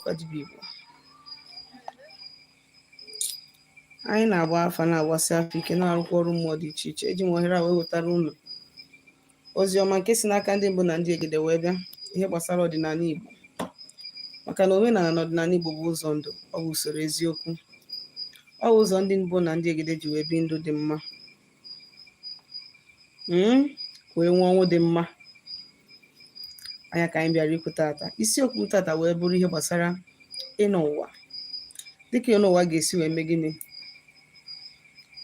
Bụrụkwa dibịa Igbo. Anyị na-agba afa, na-agbasi afa ike, na-arụkwa ọrụ mmụọ dị iche iche. Eji m ohere a wee wetara unu ozi ọma nke si n'aka ndị mbụ na ndị egede wee bịa, ihe gbasara ọdịnala Igbo, maka na omenala na ọdịnala Igbo bụ ụzọ ndụ, ọ bụ usoro eziokwu, ọ bụ ụzọ ndị mbụ na ndị egede ji wee bi ndụ dị mma, wee nwee ọnwụ dị mma. Anya ka anyị bịara ikwu tata. Isiokwu m tata wee bụrụ ihe gbasara ịnọ ụwa, dịka ịnọ ụwa ga-esi wee mee gịnị,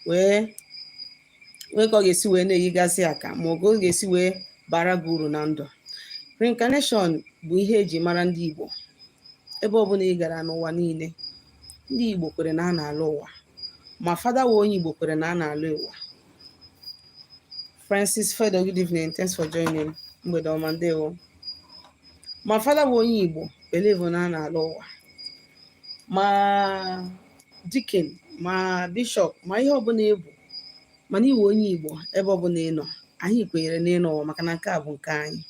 wee nwee ka ọ ga-esi wee na-eyigasị aka, ma ọ ga ga-esi wee bara gị uru na ndụ. Reincarnation bụ ihe eji mara ndị Igbo. Ebe ọbụla ị gara n'ụwa niile, ndị Igbo kwere na a na-alọ ụwa. Ma fada wee onye Igbo kwere na a na-alọ ụwa. Francis Fedo, good evening, thanks for joining. Mgbede ọma, ndewo. Ma fada bụ onye Igbo believe na a na-alọ ụwa, ma deacon, ma bishop, ma ihe ọbụla ị bụ, mana iwe onye Igbo, ebe ọbụla ị nọ, anyị kwenyere n'ịnọ ụwa, maka na nke a bụ nke anyị.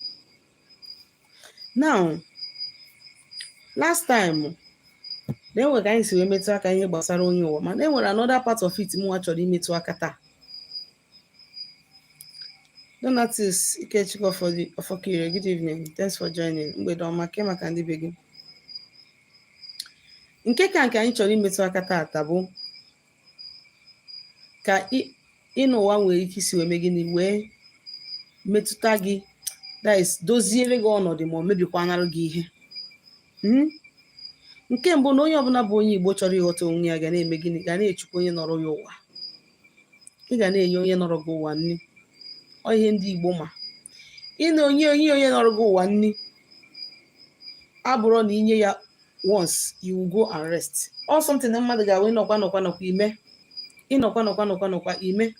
Now, last time na enwe ka anyị si wee metụ aka ihe gbasara onye ụwa, mana e nwere another part of it mụnwa chọrọ imetụ aka taa. Donatus Ikechukwu Ọfọkire, good evening, thanks for joining. Mgbede ọma, ke maka ndị be gị. Nke ka nke anyị chọrọ imetụ aka taata bụ ka ịnọ ụwa nwere ike isi wee mee gịnị, wee metụta gị, that is, doziere gị ọnọdụ ma ọ mebikwanara gị ihe. Nke mbụ, na onye ọbụla bụ onye Igbo chọrọ ịghọta onwe ya ga na-eme gịnị? Ga na-echukwa onye nọrọ ya ụwa. Ị ga na-enye onye nọrọ gị ụwa nri. Ọ ihe ndị Igbo ma. Ị na-onye onye nọrọ gị ụwa nri abụrụ na inye ya once, you will go and rest, or something na mmadụ ga-awe nọkwa nọkwa nọkwa ime, ịnọkwa nọkwa nọkwa nọkwa ime.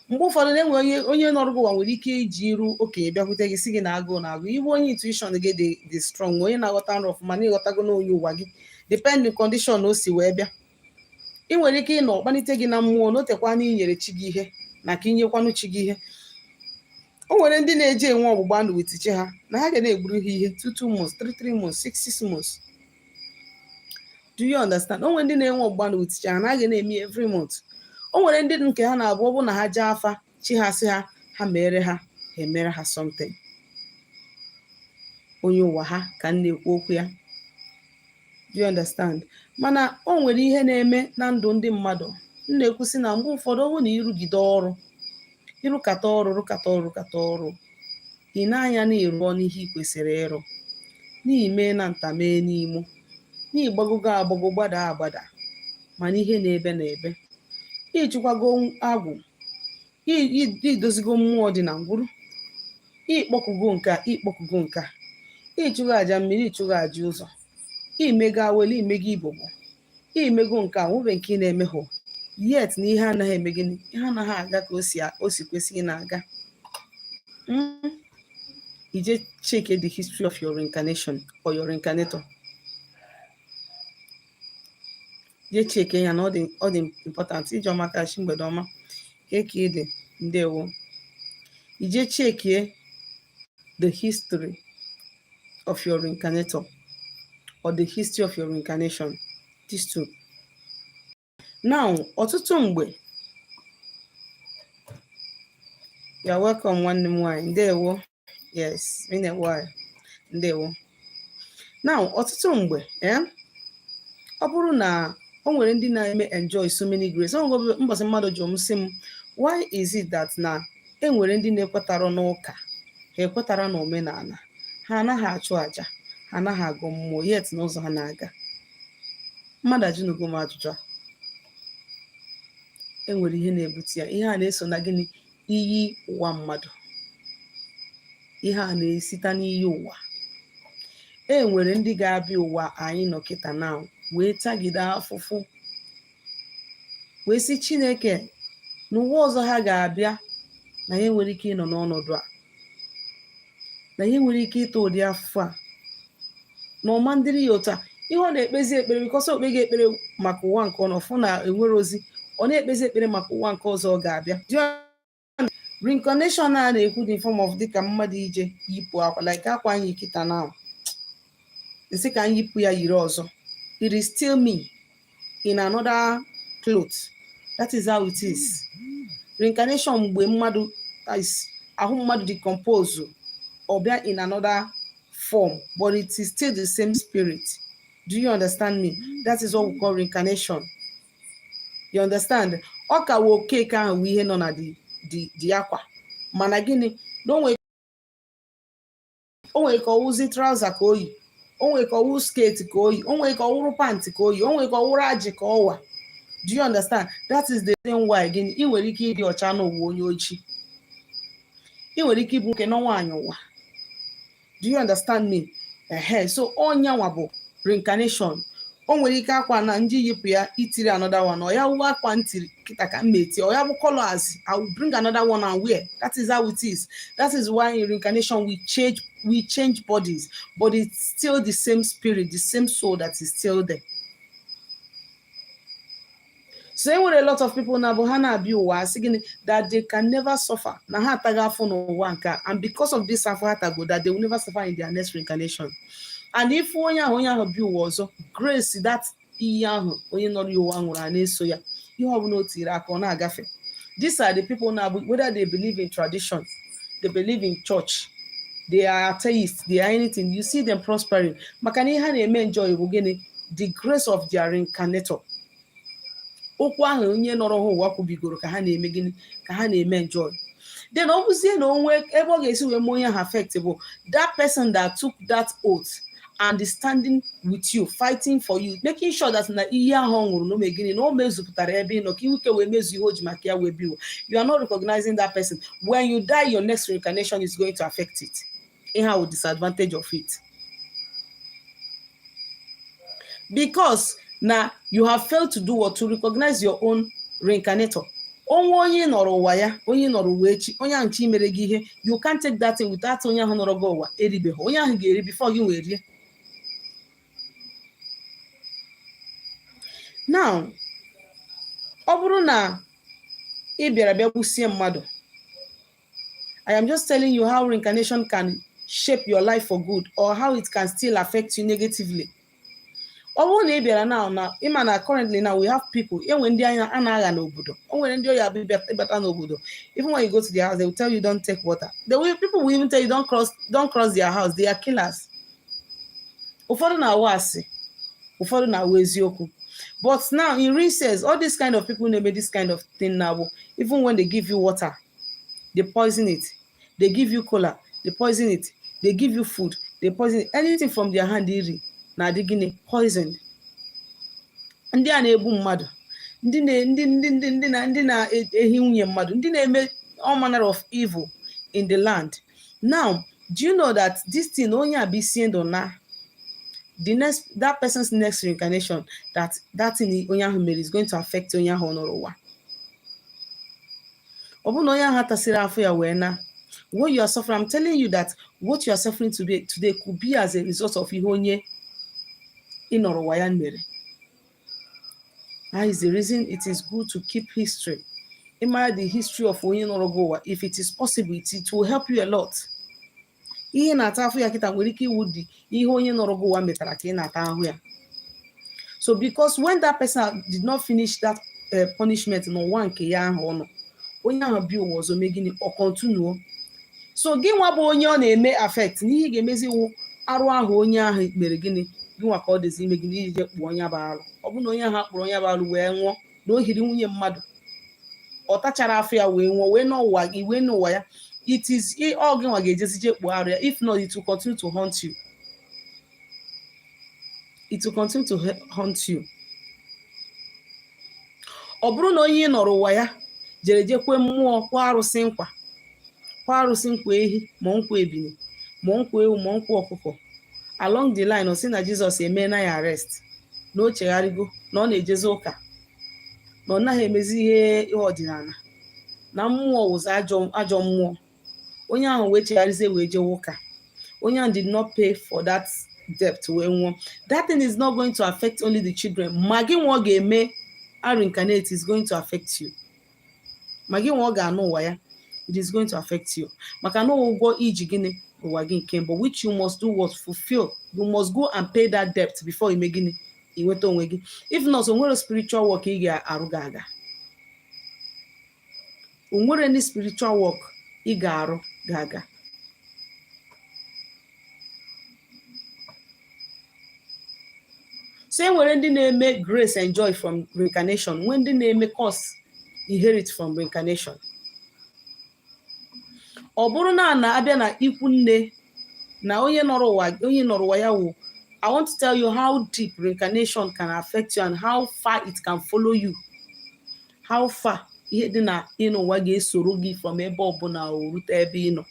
Mgbe ụfọdụ na-enwe onye nọrọ gị ụwa nwere ike iji iru okenye bịakwute gị, si gị na agụụ na agụ. Ibu onye intuition gị dị strong, onye na-aghọta nrọ ọfụma, na ịghọtago na onye ụwa gị, depending condition o si wee bịa, ị nwere ike ịnọ kpalite gị na mmụọ na otekwa na inyere chi gị ihe na ka inyekwanụ chi gị ihe. O nwere ndị na-eji enwe ọgbụgba ndụ with chi ha na ha ga na-egburu ha ihe 2 2 months, 3 3 months, 6 6 months. Do you understand? O nwere ndị na-enwe ọgbụgba ndụ with chi ha na ha ga na-eme every month. O nwere ndị nke ha na-abụ, ọ bụ na ha jee afa, chi ha sị ha ha mere ha, ha emere ha something. Onye ụwa ha ka m na-ekwu okwu ya. Do you understand? Mana o nwere ihe na-eme na ndụ ndị mmadụ m na-ekwusị na mgbe ụfọdụ, ọ bụrụ na ịrụgide ọrụ, ịrụkata ọrụ, rụkata ọrụ, rụkata ọrụ, ị na-anya na ịrụọ n'ihe ị kwesịrị ịrụ, n'ime na nta mee n'imo, n'ịgbagogo agbago, gbada agbada, mana ihe na-ebe na-ebe, ịchụkwago agwụ, idozigo mmụọ dị na ngwuru, ịkpọkugo nke a, ịkpọkugo nke a, ịchụgo aja mmiri, ịchụgo aja ụzọ, imego awele, imego ibobo, imego nke a, nwebe nke ị na-emehụ yet, na ihe anaghị eme gịnị? Ihe anaghị aga ka o si kwesị ị na-aga. Ije check the history of your reincarnation or your reincarnator. Jee check ya na ọ dị important. Ijeọma kachi, mgbede ọma, ka ka ị dị, ndewo. Ije checkie the history of your reincarnator or the history of your reincarnation, these two. Now, ọtụtụ mgbe, you are welcome, nwanne m nwanyị, ndewo. Yes, been a while, ndewo. Now, ọtụtụ mgbe, ọ bụrụ na o nwere ndị na-eme enjoy so many grace. O nwere mbọsị mmadụ jụrụ m, sị m, why is it that na e nwere ndị na-ekwetara n'ụka, ha ekwetara na omenala, ha anaghị achụ àjà, ha anaghị agụ mmụọ, yet n'ụzọ ha na-aga? Mmadụ ajụnugo m ajụjụ a. E nwere ihe na-ebute ya. Ihe a na-eso na gịnị? Iyi ụwa mmadụ. Ihe a na-esite n'iyi ụwa. E nwere ndị ga-abịa ụwa anyị nọ kịta na wee tagide afụfụ, wee sị Chineke n'ụwa ọzọ ha ga-abịa na ya nwere ike ịnọ n'ọnọdụ a, na ya nwere ike ịta ụdị afụfụ a, na ọma ndịrị ya otu a. Ihe ọ na-ekpezi ekpere, because o kpeghị ekpere maka ụwa nke ọ nọ fụ na enwere ozi, ọ na-ekpezi ekpere maka ụwa nke ọzọ ọ ga-abịa. Reincarnation a na-ekwu dị form of dịka mmadụ ije yipụ akwa, like akwa anyị kịta na nsị ka anyị yipụ ya yiri ọzọ. It is still me in another cloth. That is how it is. Reincarnation, mgbe mmadụ is ahụ mmadụ decompose, ọ bịa in another form, but it is still the same spirit. Do you understand me? That is what we call reincarnation. You understand? Ọ ka wee Okeke ahụ wụ ihe nọ na the akwa, mana gịnị na o nwere ka ọwụzi trouser ka oyi, o nwere ka ọwụ skirt ka oyi, o nwere ka ọwụrụ pant ka oyi, o nwere ka ọwụrụ ajị ka ọwa. Do you understand? That is the thing why gịnị ị nwere ike ịdị ọcha n'ụwa onye ojii, ị nwere ike ịbụ nke nwaanyị ụwa. Do you understand me? Ehe, so ọnyanwa bụ reincarnation. O nwere ike akwa na nji yipụ ya itiri another one, ọ ya wụ akwa ntiri kịta ka m eti, ọ ya bụ colors, I will bring another one and wear. That is how it is. That is why in reincarnation we change bodies, but it's still the same spirit, the same soul that is still there. So e nwere a lot of people na bụ ha na-abịa ụwa asị gịnị that they can never suffer, na ha ataghị afọ n'ụwa nke a, and because of this afọ ha tago, that they will never suffer in their next reincarnation. And if onye ahụ bịa ụwa ọzọ, grace that iyi ahụ onye nọrọ ya ụwa nwụrụ a na-eso ya. Ihe ọbụla o tiri aka, ọ na-agafe. These are the people now, whether they believe in tradition, they believe in church, they are atheists, they are anything, you see them prospering, maka na ihe ha na-eme enjoy bụ gịnị? The grace of their reincarnator. Okwu ahụ onye nọrọ ha ụwa kwubigoro ka ha na-eme gịnị, ka ha na-eme enjoy. Then ọ bụzie na onwe ebe ọ ga-esi wee mee onye ahụ affect bụ that person that took that oath and is standing with you, fighting for you, making sure that na ihe ahụ ọ nwụrụ na o mee gịnị, na o mezupụtara ebe ị nọ, ka iwike wee mezu ihe o ji maka ya wee biwo. You are not recognizing that person. When you die, your next reincarnation is going to affect it. Ihe ahụ disadvantage of it, because na you have failed to do what? To recognize your own reincarnator. Onwe onye nọrọ ụwa ya, onye nọrọ ụwa echi, onye ahụ chi mere gị ihe, you can't take that thing without onye ahụ nọrọ gị ụwa eribeghị. Onye ahụ ga-eri before gị wee rie. Now, ọ bụrụ na ị bịara bịa gbusie mmadụ, I am just telling you how reincarnation can shape your life for good or how it can still affect you negatively. Ọ bụrụ na ị bịara now, na ịma na currently now we have people, enwe ndị anya a na-agha n'obodo. O nwere ndị oyi abụ ịbata n'obodo, even when you go to their house, they will tell you don't take water. The way people will even tell you don't cross their house. They are killers. Ụfọdụ na-awụ asị, ụfọdụ na-awụ eziokwu. But now in recess, all this kind of people na-eme this kind of thing now, even when they give you water, they poison it. They give you kola, they poison it. They give you food, they poison it. Anything from their hand iri na-adị gịnị? Poisoned. Ndị a na-egbu mmadụ, ndị na ndị ndị ndị ndị na ndị na-ehi nwunye mmadụ, ndị na-eme all manner of evil in the land now, do you know that this thing onye a bụ isi ndụ na the next, that person's next reincarnation, that thing onye ahụ mere is going to affect onye ahụ nọrọ ụwa? Ọ bụrụ na onye ahụ atasịrị afọ ya wee na what you are suffering, I'm telling you that what you are suffering today could be as a result of ihe onye ịnọrọ ụwa ya mere. That is the reason it is good to keep history. Ịmara the history of onye nọrọ gị ụwa, if it is possible, it will help you a lot. Ihe na-ata afụ ya kịta nwere ike iwu dị ihe onye nọrọ gị ụwa metara ka ị na-ata ahụ ya. So because when that person did not finish that punishment n'ụwa nke ya ahụ ọ nọ, onye ahụ bi ụwa ọzọ mee gịnị? Ọ continue. So gị nwa bụ onye ọ na-eme affect n'ihe ga-emezi iwu arụ ahụ onye ahụ mere gịnị, gị nwa ka ọ dịzi ime gịnị? Iji je kpụọ onye bụ arụ. Ọ bụrụ na onye ahụ akpụrụ onye bụ arụ wee nwụọ, na o hiri nwunye mmadụ, ọ tachara afọ ya wee nwụọ, wee n'ụwa gị wee n'ụwa ya, it is ọ gị nwa ga-ejezi je kpụọ arụ ya. If not, it will continue to haunt you. It will continue to haunt you. Ọ bụrụ na onye ị nọrọ ụwa ya jere jekwe mmụọ kwa arụsị nkwa, kwa arụsị nkwa ehi, ma nkwa ebini, ma nkwa ewu, ma nkwa ọkụkọ, along the line ọ sị na Jizọs emeela ya arrest, na o chegharịgo, na ọ na-ejezi ụka, na ọ naghị emezi ihe ọdịnala, na mmụọ wụzi ajọ mmụọ, onye ahụ wee chegharịzie wee jewe ụka, onye ahụ did not pay for that debt wee nwụọ, that thing is not going to affect only the children. Ma gị nwa ọ ga-eme reincarnate is going to affect you. Ma gị nwa ọ ga-anụ ụwa ya, it is going to affect you, maka na ụgwọ iji gịnị ụwa gị nke mbụ, which you must do what? Fulfill. You must go and pay that debt before ime gịnị? Inweta onwe gị. If not, o nwere spiritual work ị ga-arụ ga-aga. O nwere any spiritual work ị ga-arụ ga-aga. So e nwere ndị na-eme grace enjoy from reincarnation, nwee ndị na-eme curse inherit from reincarnation. Ọ bụrụ na na-abịa na ikwu nne na onye nọrọ ụwa, onye nọrọ ụwa ya wụ, I want to tell you how deep reincarnation can affect you and how far it can follow you, how far ihe dị na ịnụ ụwa ga-esoro gị from ebe ọbụla o rute ebe ị nọ.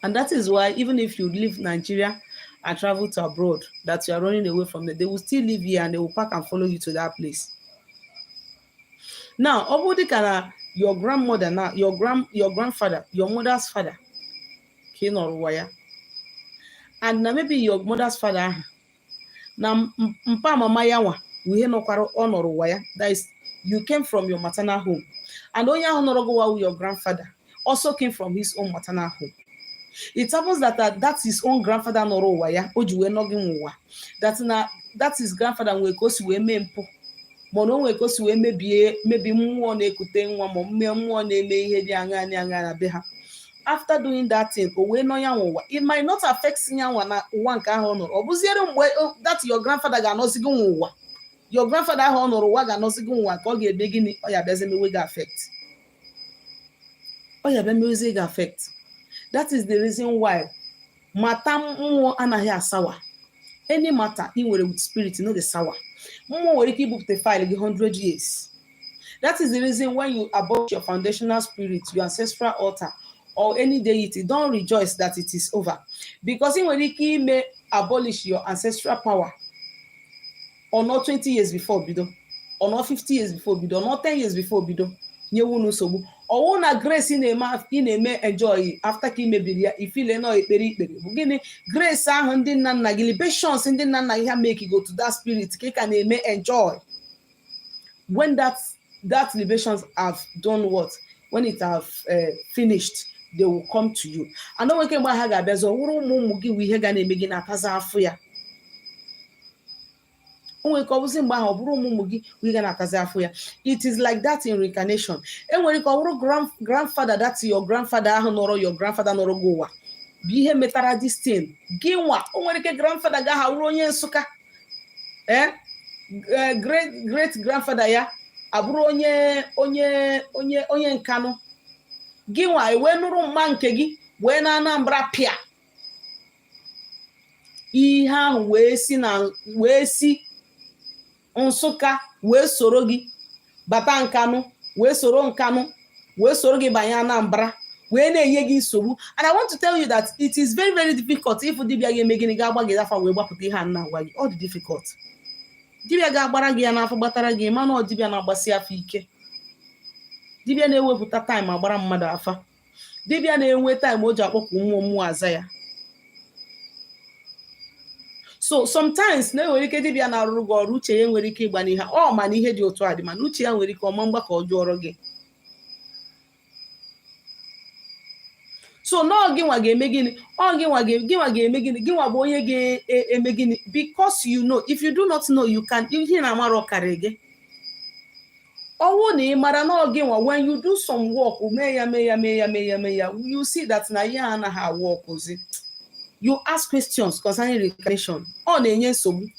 And that is why even if you leave Nigeria and travel to abroad, that you are running away from them, they will still live here and they will pack and follow you to that place. Now, ọ bụrụ dịka na your grandmother, na your grandfather, your mother's father, ka ị nọrọ ụwa ya, and na maybe your mother's father ahụ na mpa mama ya nwa bụ ihe nọkwara ọ nọrọ ụwa ya, that is, you came from your maternal home, and onye ahụ nọrọ gị ụwa wụ your grandfather also came from his own maternal home. It happens that his own grandfather nọrọ ụwa ya o ji wee nọ gị n'ụwa, that na that his grandfather nwere ka o si wee mee mpụ, mana o nwere ka o si wee mebie mebi mmụọ na-ekute nwa, ma mmee mmụọ na-eme ihe dị aṅa dị aṅa na be ha. After doing that thing, o wee nọ ya nwa ụwa. It might not affect ya nwa na ụwa nke ahụ ọ nọrọ. Ọ bụziere mgbe that your grandfather ga-anọzi gị nwa ụwa, your grandfather ahụ ọ nọrọ ụwa ga-anọzi gị nwa, ka ọ ga-eme gịnị? Ọ ya abịazi mewe gị affect. Ọ ya abịa mewezie gị affect. That is the reason why matter mmụọ anaghị asawa. Any matter ị nwere with spirit no dey sawa. Mmụọ nwere ike ibupụta file gị 100 years. That is the reason when you abort your foundational spirit, your ancestral altar or any deity, don't rejoice that it is over, because ị nwere ike ime abolish your ancestral power or not 20 years before bido, or not 50 years before bido, or not 10 years before bido nyewu unu nsogbu. Ọwụ na grace ị na-eme enjoy after ka ị mebiri ya, ifile nọ ekpere ikpere bụ gịnị? Grace ahụ ndị nna nna gị, libations ndị nna nna gị ha make go to that spirit, ka ị ka na-eme enjoy. When that libations have done what, when it have finished, they will come to you. And o nweke mgbe ha ga-abịazi, ọ wụrụ ụmụ ụmụ gị wụ ihe ga na-eme gị na-ataza afụ ya. O nwere ka ọ bụzi mgbe ahụ, ọ bụrụ ụmụ ụmụ gị wụ ihe ga na-atazi afụ ya. It is like that in reincarnation. E nwere ka ọ bụrụ grandfather, that your grandfather ahụ nọrọ, your grandfather nọrọ gị ụwa bụ ihe metara this thing gị nwa. O nwere ike grandfather gị ahụ wụrụ onye Nsụka, great great grandfather ya abụrụ onye Nkanụ. Gị nwa ewee nụrụ mma nke gị wee na Anambra pịa ihe ahụ, wee si na wee si Nsụka wee soro gị bata Nkanụ, wee soro Nkanụ wee soro gị banye Anambra, wee na-enye gị nsogbu. And I want to tell you that it is very, very difficult if dibịa ga-eme gịnị, ga-agba gị afa wee gbapụta ihe a na-agwa gị. Ọ dị difficult. Dibịa ga-agbara gị ya n'afọ gbatara gị, mana ọ dibịa na-agbasi afọ ike, dibịa na-ewepụta time agbara mmadụ afa, dibịa na-enwe time o ji akpọpụ mmụọ, mmụọ aza ya. So sometimes na-enwere ike dibịa na-arụrụ gị ọrụ, uche ya nwere ike ịgba n'ihe ọ ma na ihe dị otu a dị, mana uche ya nwere ike ọma mgbakọ ọjọọ gị. So nọọ gị nwa ga-eme gịnị? Ọ gị nwa ga-eme gịnị? Gị nwa bụ onye ga-eme gịnị? Because you know, if you do not know, you can ihe na-amara ọkarị gị. Ọwụ na ị mara na ọ gị nwa, when you do some work, mee ya, mee ya, mee ya, mee ya, mee ya, you see that na ihe anaghị awụ ọkụzi. You ask questions concerning reincarnation. Ọ na-enye nsogbu,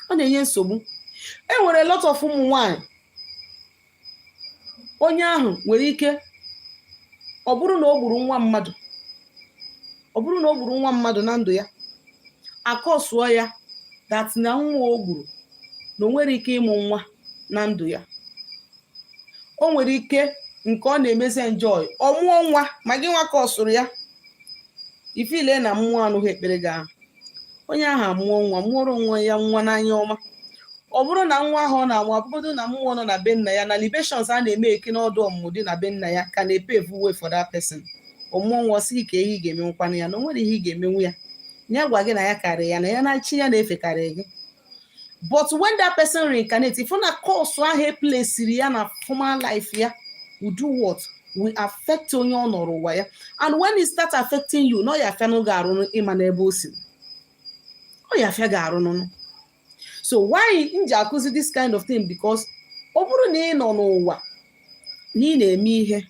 ọ na-enye nsogbu. E nwere lot of ụmụ nwanyị, onye ahụ nwere ike ọ bụrụ na o gburu nwa mmadụ, ọ bụrụ na o gburu nwa mmadụ na ndụ ya, akọsụọ ya that na nwa o gburu na o nwere ike ịmụ nwa na ndụ ya. O nwere ike nke ọ na-emezi enjoy, ọ mụọ nwa, ma gị nwa ka ọ sụrụ ya ifile na mmụọ anụghị ekpere gị ahụ. Onye ahụ amụọ nwa, mụọrọ onwe ya nwa n'anya ọma. Ọ bụrụ na nwa ahụ ọ na-amụ abụgodo na mmụọ nọ na be nna ya, na libations a na-eme eke n'ọdụ ọmụmụ dị na be nna ya ka na-epave way for that person. Ọmụọ nwa, sị gị ka ihe ị ga-emenwukwanụ ya, na o nwere ihe ị ga-emenwu ya. Ya gwa gị na ya karịrị ya, na ya na chi ya na-efekarị gị. But when that person reincarnate, if na curse ahụ eplesiri ya na former life ya will do what? Will affect onye ọ nọrọ ụwa ya. And when it start affecting you, na ọ ya afịa n'oge arụ, ịma n'ebe o si ọ ya afịa gị arụ nụnụ. So why m ji akụzi this kind of thing? Because ọ bụrụ na ị nọ n'ụwa na ị na-eme ihe,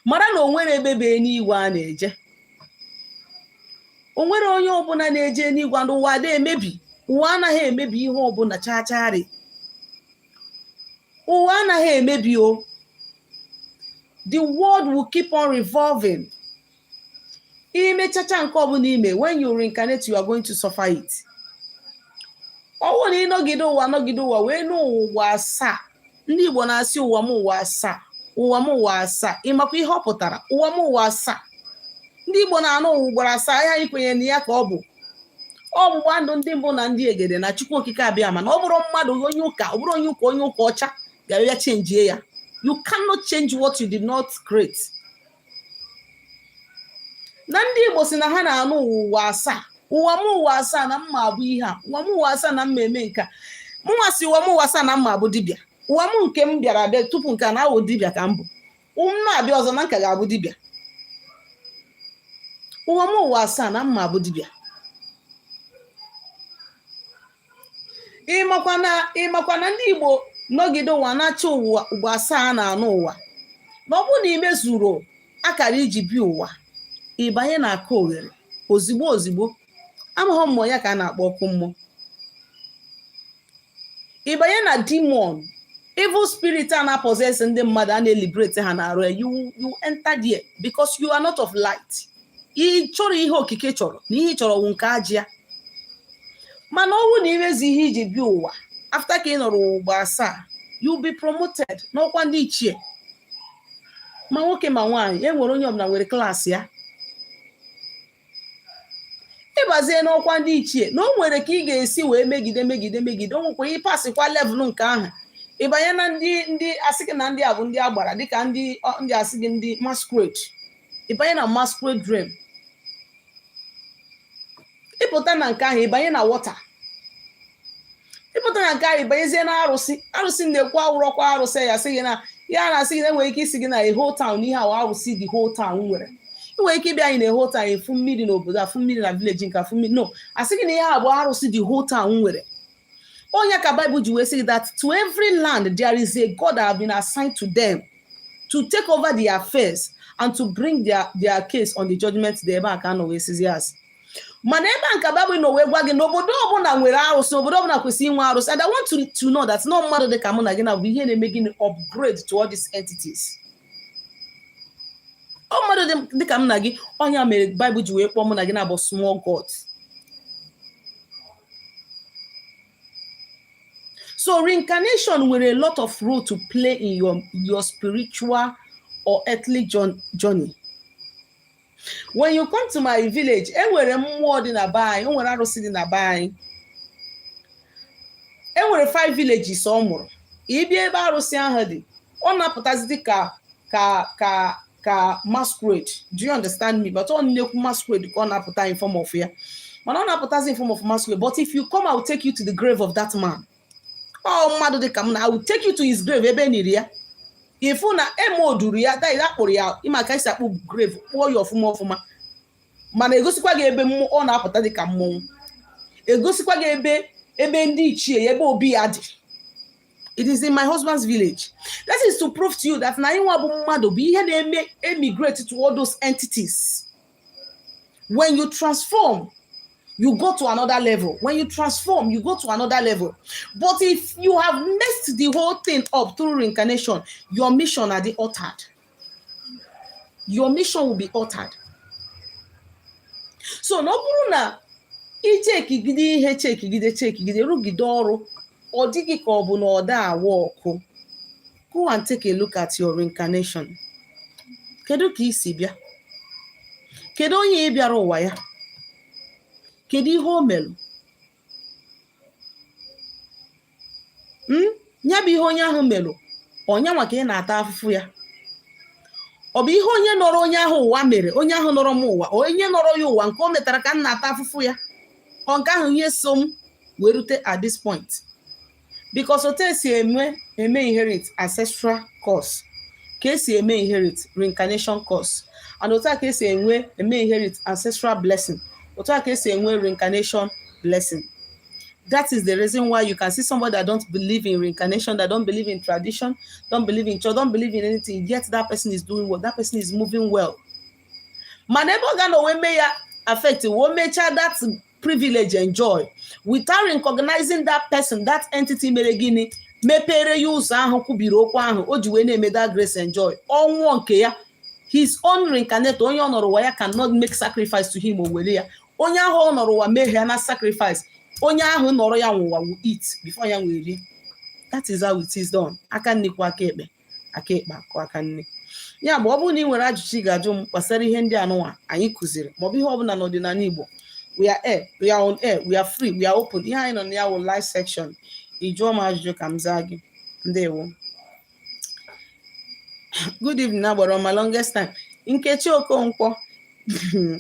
mara na o nwere ebe bụ eluigwe a na-eje. O nwere onye ọbụla na-eje n'igwe, and ụwa ada emebi. Ụwa anaghị emebi ihe ọbụla chacharị. Ụwa anaghị emebi o. The world will keep on revolving. Imechacha nke ọbụla ime, when you reincarnate, you are going to suffer it. Ọ bụrụ na ịnọgide ụwa, nọgide ụwa wee n'ụwa asaa, ndị Igbo na-asị, "Ụwa m ụwa asaa, ụwa m ụwa asaa." Ịmakwa ihe ọ pụtara, ụwa m ụwa asaa? Ndị Igbo na-anụ ụwa ugboro asaa. Ihe anyị kwenyere na ya ka ọ bụ ọgbụgba ndụ ndị mbụ na ndị egede na Chukwu Okike abịa. Ma na ọ bụrụ mmadụ, onye ụka, ọ bụrụ onye ụka, onye ụka ọcha ga-abịa change ya. You cannot change what you did not create. Na ndị Igbo si na ha na-anụ ụwa asaa, ụwa m ụwa asaa, na mma abụ ihe a, ụwa m ụwa asaa, na mma eme nke a. Mụnwa si ụwa m ụwa asaa, na mma abụ dibịa. Ụwa m nke m bịara abịa tupu nke a na-awụ dibịa ka m bụ. M na-abịa ọzọ na nka ga-abụ dibịa. Ụwa m ụwa asaa, na mma abụ dibịa. Ịmakwa na ndị Igbo nọgide ụwa na-achọ ụwa ugbo asaa a na-anụ ụwa, na ọ bụrụ na imezuru akara iji bi ụwa, ịbanye na aka oghere ozigbo ozigbo. Amaghị mmụọ ya ka a na-akpọ ọkụ mmụọ. Ịbanye na demon, evil spirit a na-possess ndị mmadụ, a na-eliberate ha na-arụ ya. You enter there because you are not of light. Ị chọrọ ihe okike chọrọ na ihe ị chọrọ wụ nke ajị ya. Mana ọ bụrụ na imezi ihe iji bịa ụwa, after ka ị nọrọ ugbo asaa, you be promoted n'ọkwa ndị ichie. Ma nwoke ma nwaanyị, e nwere onye ọbụla nwere class ya. Ịbazie n'ọkwa ndị ichie, na o nwere ka ị ga-esi wee megide, megide, megide. O nwekwara ịpassịkwa level nke ahụ, ịbanye na ndị asị gị na ndị a bụ ndị agbara, dịka ndị asị gị ndị masquerade. Ịbanye na masquerade realm. Ịpụta na nke ahụ, ịbanye na water. Ịpụta na nke ahụ, ịbanyezie na arụsị. Arụsị na-ekwu awụrọkwa arụsị ya sị gị na ya na-asị gị na enwere ike isi gị na a whole town, ihe ahụ arụsị the whole town nwere. Ị nwere ike ịbịa anyị na whole town, efu mmiri n'obodo, afụ mmiri na village nke afụ mmiri, no, asị gị na ihe a bụ arụsị the whole town nwere. Onye ka Bible ji wee sị that to every land there is a God that have been assigned to them to take over the affairs and to bring their case on the judgment day. Ebe a ka a nọ wee sizi asị, mana ebe a nka Bible nọ wee gwa gị na obodo ọbụla nwere arụsị, obodo ọbụla kwesịrị inwe arụsị. And I want to know that no mmadụ dị ka mụ na gị na bụ ihe na-eme gịnị upgrade to all these entities. Ọ mmadụ dị ka m na gị. Ọnya mere Bible ji wee kpọọ mụ na gị na bụ small gods. So reincarnation nwere a lot of role to play in your spiritual or earthly journey. When you come to my village, e nwere mmụọ dị na be anyị, o nwere arụsị dị na be anyị. E nwere five villages ọ mụrụ. Ịbịa ebe arụsị ahụ dị, ọ na-apụtazi dị ka masquerade. Do you understand me? But ọ nnekwu masquerade ka ọ na-apụta in form of ya, mana ọ na-apụtazi in form of masquerade. But if you come, I will take you to the grave of that man. Ọ mmadụ dị ka m na I will take you to his grave, ebe e niri ya. Ifu na emoduru ya that akpụrụ ya, ịma ka esi akpụ grave, kpụọ ya ọfụma ọfụma. Mana egosikwa gị ebe ọ na-apụta dị ka mmọnwụ, egosikwa gị ebe ndị ichie ya, ebe obi ya dị. It is in my husband's village. That is to prove to you that na anyị nwa bụ mmadụ bụ ihe na-eme emigrate to all those entities. When you transform, you go to another level. When you transform, you go to another level. But if you have messed the whole thing up through reincarnation, your mission are the altered. Your mission will be altered. So na ọ bụrụ na ichekigide ihe, chekigide, chekigide, rụgide ọrụ, ọ dịghị ka ọ bụ na ọ da awa ọkụ, go and take a look at your reincarnation. Kedu ka ị si bịa? Kedu onye ị bịara ụwa ya? Kedu ihe o melụ? Ya bụ ihe onye ahụ melụ, ọnyanwa ka ị na-ata afụfụ ya. Ọ bụ ihe onye nọrọ onye ahụ ụwa mere, onye ahụ nọrọ m ụwa, onye nọrọ ya ụwa nke o metara ka m na-ata afụfụ ya. Ọ nke ahụ ihe so m wee rute at this point, because otu esi eme inherit ancestral curse ka esi eme inherit reincarnation curse, and otu a ka esi enwe eme inherit ancestral blessing, otu a ka esi enwe reincarnation blessing. That is the reason why you can see somebody that don't believe in reincarnation, that don't believe in tradition, don't believe in church, don't believe in anything, yet that person is doing well, that person is moving well. Mana ebe ọ ga na onwe mee ya affect, wee mechaa that privilege enjoy without recognizing that person, that entity mere gịnị, mepere ya ụzọ ahụ, kwubiri okwu ahụ o ji wee na-eme that grace enjoy. Ọnwụọ nke ya, his own reincarnator, onye ọ nọrọ ụwa ya, cannot make sacrifice to him. O were ya, onye ahụ ọ nọrọ ụwa mee ya na sacrifice, onye ahụ nọrọ ya nwụwa will eat before ya nwee rie. That is how it is done. Aka nne kwa aka ekpe, aka ekpe akụ aka nne ya. Bụ ọ bụrụ na ị nwere ajụjụ ị ga-ajụ m gbasara ihe ndị anụnwa anyị kụziri, maọbụ ihe ọbụla n'ọdịnala Igbo, we are air, we are on air, we are free, we are open. Ihe anyị nọ na ya wụ live section. Ị jụọ m ajụjụ ka m zaa gị. Ndewo, good evening. Agbara my longest time. Nkechi Okonkwo,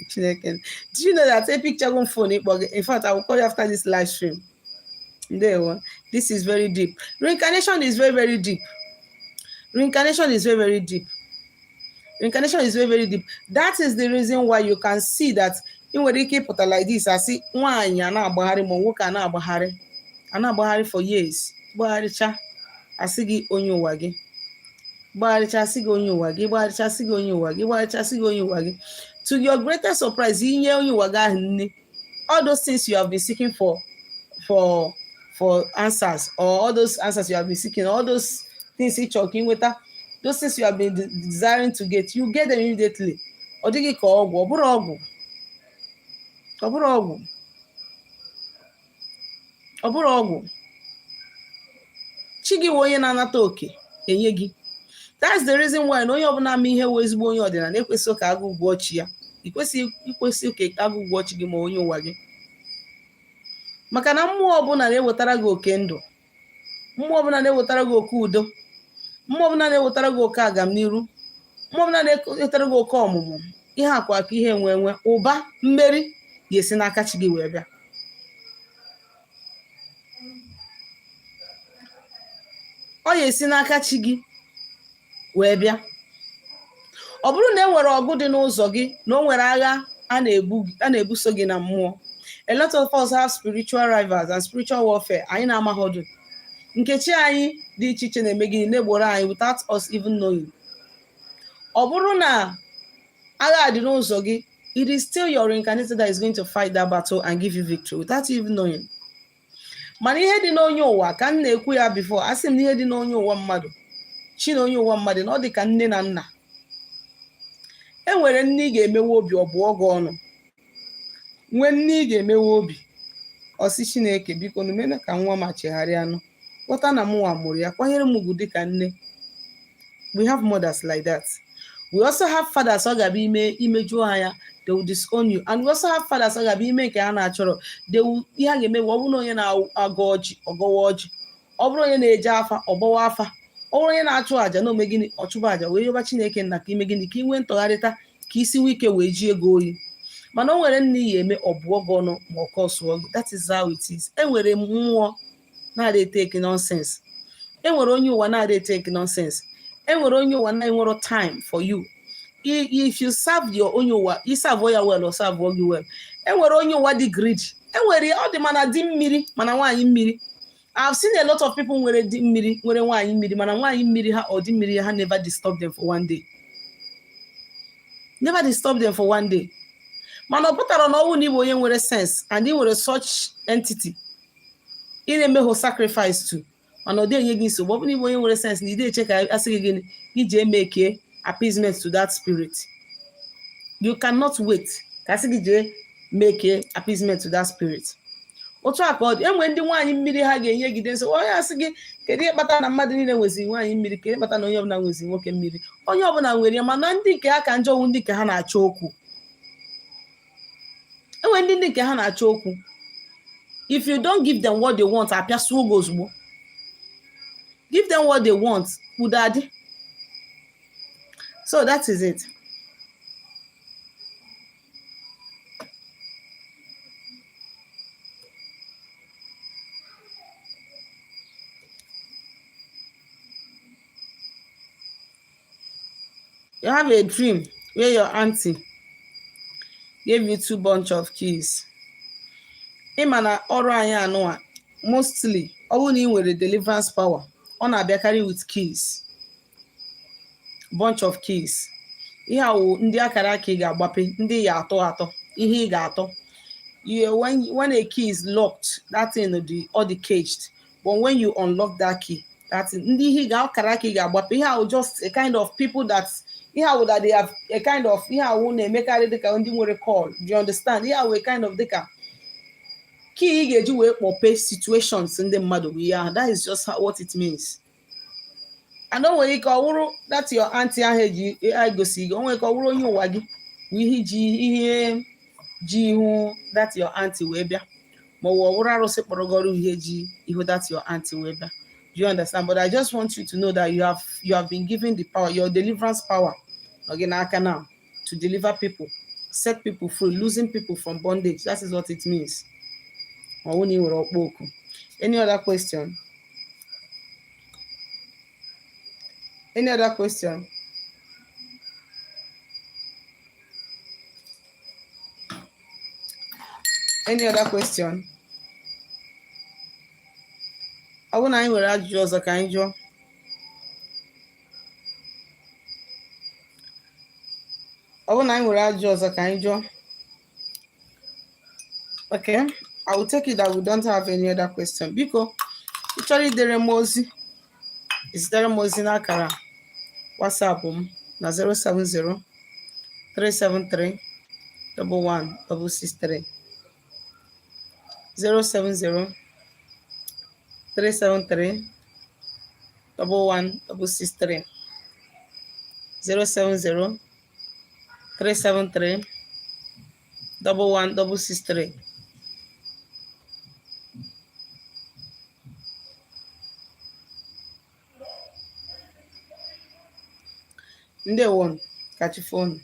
Chineke, do you know that a picture go phone ịkpọ gị? In fact, I will call you after this live stream. Ndewo. This is very deep. Reincarnation is very, very deep. Reincarnation is very, very deep. Reincarnation is very, very deep. That is the reason why you can see that ị nwere ike ịpụta like this, asị nwaanyị a na-agbagharị ma nwoke a na-agbagharị for years, gbagharịcha, asị gị onye ụwa gị, gbagharịcha, asị gị onye ụwa gị, gbagharịcha, asị gị onye ụwa gị, gbagharịcha, asị gị onye ụwa gị. To your greatest surprise, inye onye ụwa gị ahụ nne, all those things you have been seeking for answers, or all those answers you have been seeking, all those things ị chọrọ ka ị nweta, those things you have been desiring to get, you get them immediately. Ọ dịghị ka ọgwụ. Ọ bụrụ ọgwụ, ọ bụrụ ọgwụ, ọ bụrụ ọgwụ. Chi gị wụ onye na-anata oke enye gị. That's the reason why na onye ọbụla ama ihe wụ ezigbo onye ọdịnala ekwesịghị ka agụ gwụọ chi ya. Ikwesịghị, ikwesị ka agụ gwụọ chi gị ma onye ụwa gị, maka na mmụọ ọbụla na-ewetara gị oke ndụ, mmụọ ọbụla na-ewetara gị oke udo, mmụọ ọbụla na-ewetara gị oke agamniru, mmụọ ọbụla na-ewetara gị oke ọmụmụ ihe, akwa aka, ihe enwe enwe, ụba, mmeri, ga-esi n'aka chi gị wee bịa. Ọ ga-esi n'aka chi gị wee bịa. Ọ bụrụ na e nwere ọgụ dị n'ụzọ gị, na o nwere agha a na-ebuso gị na mmụọ. A lot of us have spiritual rivals and spiritual warfare anyị na-amaghọdụ nke chi anyị dị iche iche na-eme gịnị, na-egboro anyị without us even knowing. Ọ bụrụ na agha dị n'ụzọ gị, it is still your reincarnator that is going to fight that battle and give you victory without you even knowing. Mana ihe dị n'onye ụwa ka m na-ekwu ya before, asị m na ihe dị n'onye ụwa mmadụ, chi na onye ụwa mmadụ, na ọ dị ka nne na nna. E nwere nne ị ga-emewe obi ọ bụọ gị ọnụ, nwee nne ị ga-emewe obi ọsị, "Chineke, biko nu mene ka nwa ma chegharịanụ, ghọta na mụnwa mụrụ ya, kwanyere m ugwu dịka nne." We have mothers like that. We also have fathers ọ ga-abịa ime imejuo ha ya, they will disown you. And we also have fathers ọ ga-abịa ime nke ha na-achọrọ, they will. Ihe a ga-eme bụ, ọ bụrụ na onye na-agọ ọjị, ọgọwa ọjị; ọ bụrụ onye na-eje afa, ọgbawa afa; ọ bụrụ onye na-achụ àjà na ome gịnị, ọchụba àjà wee yọba Chineke nna ka ime gịnị, ka ị nwee ntọgharịta, ka isi nwee ike wee ji ego oyi. Mana o nwere nne iyi eme ọbụọ gị ọnụ ma ọ kọsụọ gị. That is how it is. E nwere mmụọ na-adị take nonsense, e nwere onye ụwa na-adị take nonsense, e nwere onye ụwa na-enwero time for you. If you serve your onye ụwa, i serve ya well, or serve gị well. E nwere onye ụwa dị greedy. E nwere ọ dị, mana di mmiri, mana nwaanyị mmiri. I've seen a lot of people nwere di mmiri, nwere nwaanyị mmiri, mana nwaanyị mmiri ha or di mmiri ha never disturb them for one day, never disturb them for one day. Mana ọ pụtara na ọnwụ na ịbụ onye nwere sense and ị nwere such entity ị na-emehụ sacrifice to, mana ọ dị enye gị nsogbu. Ọ bụrụ na ịbụ onye nwere sense na ị eche ka asị gị gịnị, gị jee make appeasement to that spirit, you cannot wait ka asị gị jee make appeasement to that spirit. Otu a ka ọ dị. Enwe ndị nwaanyị mmiri ha ga-enye gide nsogbu. Onye asị gị, kedu ihe kpatara na mmadụ niile nweziri nwaanyị mmiri? Kedu kpatara na onye ọbụla nweziri nwoke mmiri? Onye ọbụla nwere ya, mana ndị nke ha ka njọ wụ ndị nke ha na-achọ okwu. Enwe ndị nke ha na-achọ okwu. If you don't give them what they want, apịasuo gị ozugbo. Give them what they want, udo adị. So that is it. You have a dream where your auntie gave you two bunch of keys. Ịma na ọrụ anyị anụwa Mostly, ọ bụrụ na ị nwere deliverance power, ọ na-abịakarị with keys, bunch of keys. Ihe a wụ ndị akara aka ị ga-agbape, ndị ya atọ atọ ihe ị ga-atọ. When a key is locked, that thing dị all the caged, but when you unlock that key, that thing, ndị ihe ga akara aka ị ga-agbape. Ihe a wụ just a kind of people that, ihe a wụ that they have a kind of, ihe a wụ na-emekarị dịka ndị nwere call. Do you understand? Ihe a wụ a kind of dịka key ị ga-eji wee kpọpe situations ndị mmadụ bụ ihe ahụ. That is just what it means. And o nwere ike ọ wụrụ that your auntie ahụ eji egosi gị, o nwere ike ọ wụrụ onye ụwa gị bụ ihe ji ihe ji ihu that your auntie wee bịa, ma ọ wụrụ arụsị kpọrọ gị ọrụ ihe ji ihu that your auntie wee bịa. Do you understand? But I just want you to know that you have been given the power, your deliverance power nọ gị n'aka now to deliver people, set people free, losing people from bondage. That is what it means. Ọ bụrụ na ị nwere ọkpọ oku. Any other question? Any other question? Any other question? Ọ bụrụ na anyị nwere ajụjụ ọzọ ka anyị jụọ. Ọ bụrụ na anyị nwere ajụjụ ọzọ ka anyị jụọ. Okay, I will take it that we don't have any other question. Biko, ị chọrọ idere m ozi, zitere m ozi n'akara WhatsApp m na 070 373 11 663, 070 373 11 663, 070 373 11 663. Ndewo, ka chi fonu.